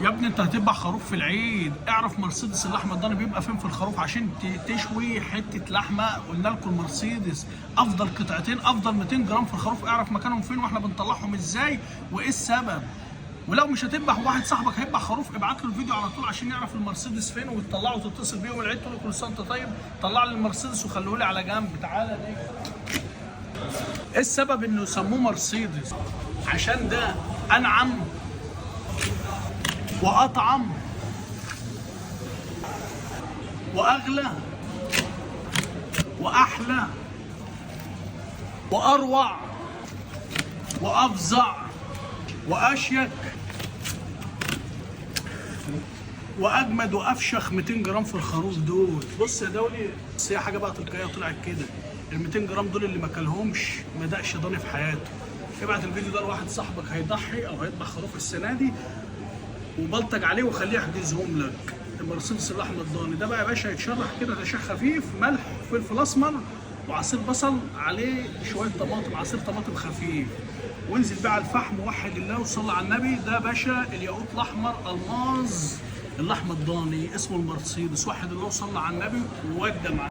يا ابني انت هتذبح خروف في العيد، اعرف مرسيدس اللحمة الضاني بيبقى فين في الخروف عشان تشوي حتة لحمه. قلنا لكم المرسيدس افضل قطعتين، افضل 200 جرام في الخروف، اعرف مكانهم فين واحنا بنطلعهم ازاي وايه السبب. ولو مش هتذبح وواحد صاحبك هيذبح خروف، ابعت له الفيديو على طول عشان يعرف المرسيدس فين وتطلعه وتتصل بيه والعيد تقول له كل سنة وانت طيب، طلع لي المرسيدس وخلوه لي على جنب. تعالى ليه؟ ايه السبب انه سموه مرسيدس؟ عشان ده انعم واطعم واغلى واحلى واروع وافظع واشيك واجمد وافشخ 200 جرام في الخروف دول. بص يا دولي، بس هي حاجة بقى تلقائية طلعت كده، ال 200 جرام دول اللي ما كلهمش ما دقش ضاني في حياته. ابعت الفيديو ده لواحد صاحبك هيضحي او هيذبح خروف السنة دي وبلطج عليه وخليه يحجزهم لك. المرسيدس اللحمة الضاني ده بقى يا باشا يتشرح كده تشريح خفيف، ملح، فلفل اسمر، وعصير بصل عليه شوية طماطم، عصير طماطم خفيف، وانزل بقى على الفحم وحد الله وصلى على النبي. ده يا باشا الياقوت الاحمر الماظ اللحمة الضاني اسمه المرسيدس، وحد الله وصلى على النبي وودى معاه.